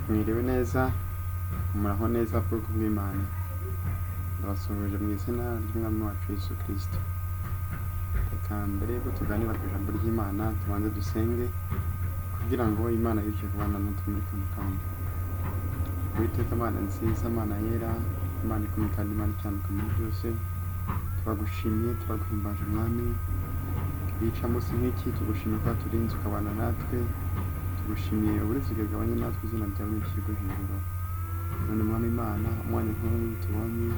Mwiriwe neza, muraho neza bwoko bw'Imana. Ndabasuhuje mu izina ry'Umwami wacu Yesu Kristo. Reka mbere yuko tuganira ku ijambo ry'Imana tubanze dusenge kugira ngo Imana yirushe kubana natwe muri kano kanya. Uwiteka Mana nziza, Mana yera, Imana ikomeye kandi Imana ikiranuka muri byose, turagushimye, turaguhimbaje Mwami. Igicamunsi nk'iki tugushimiye ko waturinze ukabana natwe, tugushimiye uburinzi bwagabanye natwe, izina ryawe rishyirwe hejuru. None Mwami Imana, umwanya nk'uyu tubonye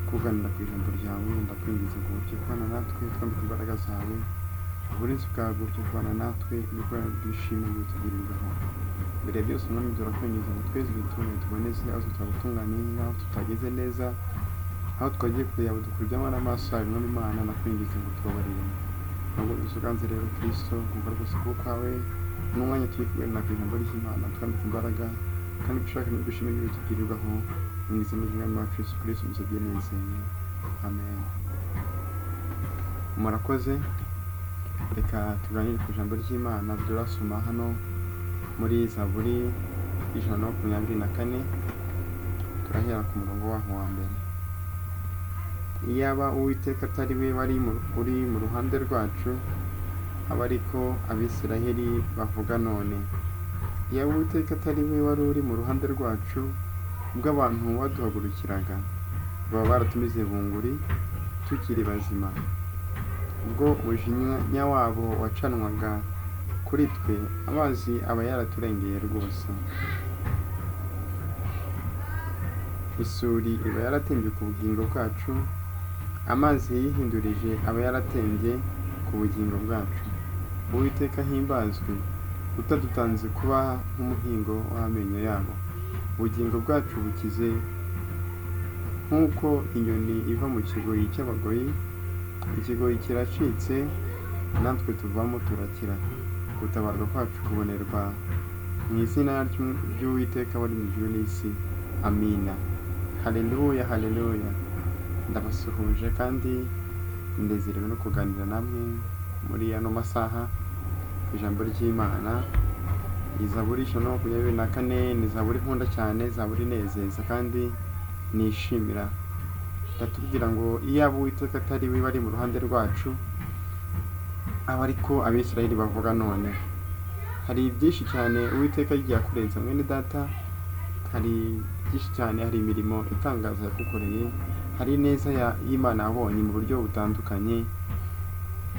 kuganira ku ijambo ryawe, ndakwinginze ngo uburyo kubana natwe, twambike imbaraga zawe, uburinzi bwawe buryo kubana natwe, ibikorwa by'ishimwe bitugirirwaho. Mbere ya byose Mwami turakwinginze ngo twese dutungane tuboneze, aho tutagutunganiye, aho tutageze neza, aho twagiye kure yawe dukuryamo n'amaso yawe. Mwami Imana, ndakwinginze ngo tubabarire. Nubwo dusukanze rero Kristo, gukora kose kuko kwawe, n'umwanya turi kuganira ku ijambo ry'Imana, twambike imbaraga kandi dushaka n'udushime n'ibitugirirwaho, mu izina ry'Umwami wacu Yesu Kristo musabye nizeye, amen. Murakoze. Reka tuganire ku ijambo ry'Imana. Turasoma hano muri Zaburi 124, turahera ku murongo waho wa mbere. Iyaba Uwiteka atari we wari uri mu ruhande rwacu, aba ariko Abisiraheli bavuga none. Iyaba Uwiteka atari we wari uri mu ruhande rwacu, ubwo abantu baduhagurukiraga, baba baratumize bunguri tukiri bazima. Ubwo umujinya wabo wacanwaga kuri twe, amazi aba yaraturengeye rwose. Isuri iba yaratembye ku bugingo bwacu, amazi yihindurije aba yaratembye ku bugingo bwacu. Uwiteka ahimbazwe, utadutanze kuba nk'umuhingo w'amenyo yabo. Ubugingo bwacu bukize nk'uko inyoni iva mu kigoyi cy'abagoyi, ikigoyi kiracitse, natwe tuvamo turakira. Gutabarwa kwacu kubonerwa mu izina ry'Uwiteka wari mu ijuru n'isi. Amina. Haleluya, haleluya. Ndabasuhuje kandi nezerewe no kuganira namwe muri ano masaha ku ijambo ry'Imana. Iyi Zaburi 124 ni zaburi nkunda cyane, zaburi inezeza kandi nishimira. Iratubwira ngo iyaba Uwiteka atari we wari mu ruhande rwacu, aba ariko Abisiraheli bavuga none. Hari byinshi cyane Uwiteka yagiye akurenza mwene data, hari byinshi cyane, hari imirimo itangaza yagukoreye, hari ineza y'Imana yabonye mu buryo butandukanye.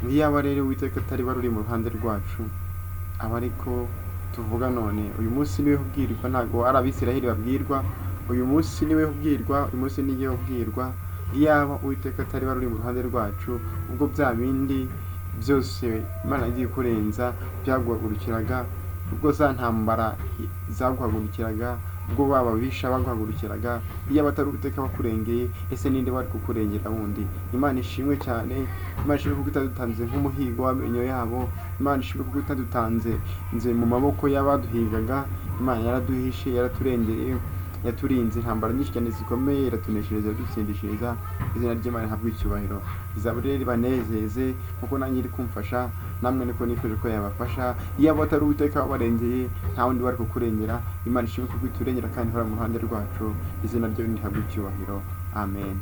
Iyaba rero Uwiteka atari wari uri mu ruhande rwacu, aba ariko tuvuga none. Uyu munsi niwe ubwirwa, ntabwo ari Abisiraheli babwirwa. Uyu munsi niwe ubwirwa, uyu munsi niwe ubwirwa. Iyaba Uwiteka atari wari uri mu ruhande rwacu, ubwo bya bindi byose Imana yagiye kurenza byaguhagurukiraga, ubwo za ntambara zaguhagurukiraga, ubwo baba bisha baguhagurukiraga, iyaba atari Uwiteka wakurengeye, ese ninde wari kukurengera wundi? Imana ishimwe cyane, Imana ishimwe kuko itadutanze nk'umuhigo w'amenyo yabo, Imana ishimwe kuko itadutanze nze mu maboko y'abaduhigaga. Imana yaraduhishe, yaraturengeye, yaturinze intambara nyinshi cyane zikomeye, iratuneshereza, iradutsindishiriza. Izina ry'Imana rihabwe icyubahiro. Izaburi rero ibanezeze kuko nanjye iri kumfasha, namwe niko nifuje ko yabafasha. Iyaba atari Uwiteka wabarengeye, nta wundi wari kukurengera. Imana ishimwe kuko iturengera kandi ihora mu ruhande rwacu. Izina rye rihabwe icyubahiro. Amen.